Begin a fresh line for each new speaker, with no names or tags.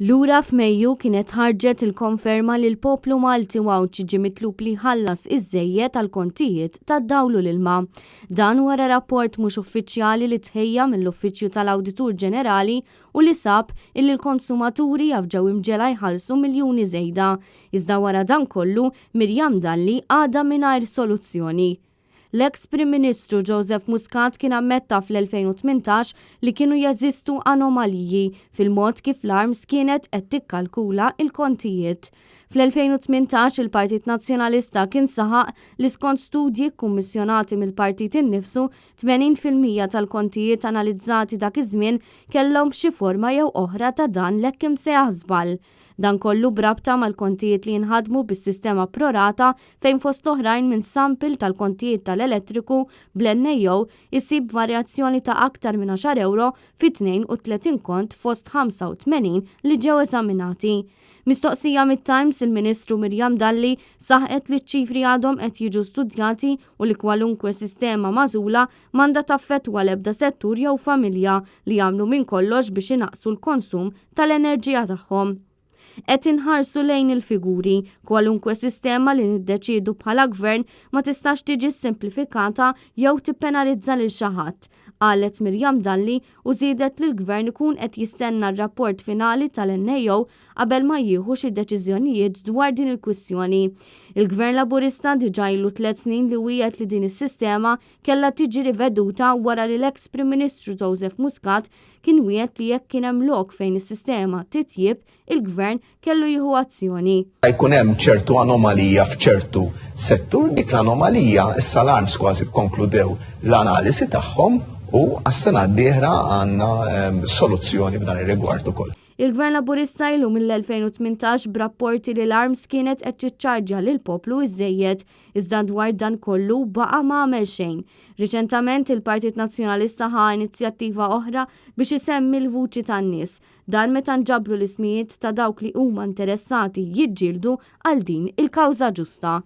Lura f'Mejju kienet ħarġet il-konferma li l-poplu Malti u Għawdxi ġie mitlub li jħallas iż-żejjed għall-kontijiet tad-dawl u l-ilma. Dan wara rapport mhux uffiċjali li tħejja mill-Uffiċċju tal-Awditur Ġenerali u li sab illi l-konsumaturi jaf ġew imġegħla jħallsu miljuni żejda. Iżda wara dan kollu, Miriam Dalli għadha mingħajr soluzzjoni. L-eks Prim Ministru Joseph Muscat kien ammetta fl-2018 li kienu jeżistu anomaliji fil-mod kif l-ARMS kienet qed tikkalkula l-kontijiet. Fl-2018 il-Partit Nazzjonalista kien saħaq li skont studji kkummissjonati mill-partit innifsu, 80% tal-kontijiet analizzati dak iż-żmien kellhom xi forma jew oħra ta' dan l-hekk imsejjaħ żball. Dan kollu b'rabta mal-kontijiet li jinħadmu bis-sistema prorata fejn fost l-oħrajn minn sample tal-kontijiet tal-elettriku bl-NAO isib varjazzjoni ta' aktar minn għaxar ewro fi 32 kont fost 85 li ġew eżaminati. Mistoqsija mit-Times, il-Ministru Miriam Dalli saħqet li ċ-ċifri għadhom qed jiġu studjati u li kwalunkwe sistema magħżula m'għandha taffettwa l-ebda settur jew familja li jagħmlu minn kollox biex inaqqsu l-konsum tal-enerġija tagħhom. Qed inħarsu lejn il-figuri, kwalunkwe sistema li niddeċiedu bħala gvern ma tistax tiġi ssimplifikata jew tippenalizza lil xi ħadd, qalet Miriam Dalli u żiedet li l-gvern ikun qed jistenna r-rapport finali tal-NAO qabel ma jieħu xi deċiżjonijiet dwar din il-kwistjoni. Il-Gvern Laburista diġà ilu tliet snin li wiegħed li din is-sistema kellha tiġi riveduta wara li l-eks Prim Ministru Joseph Muscat kien wiegħed li jekk kien hemm lok fejn is-sistema titjieb, il-Gvern kellu jieħu azzjoni.
Jkun hemm ċertu anomalija f'ċertu settur, dik l-anomalija issa l-ARMS kważi kkonkludew l-analisi tagħhom u għas-sena d-dieħla għandna ehm, soluzzjoni f'dan ir-rigward ukoll.
Il-Gvern Laburista ilu mill-2018 b'rapporti li l-ARMS kienet qed tiċċarġja lill-poplu iżżejjed, iżda dwar dan kollu baqa' ma għamel xejn. Riċentament il-Partit Nazzjonalista ħa inizjattiva oħra biex isemmi l-vuċi tan-nies. Dan meta nġabru l-ismijiet ta' dawk li huma interessati jiġġieldu għal din il-kawża ġusta.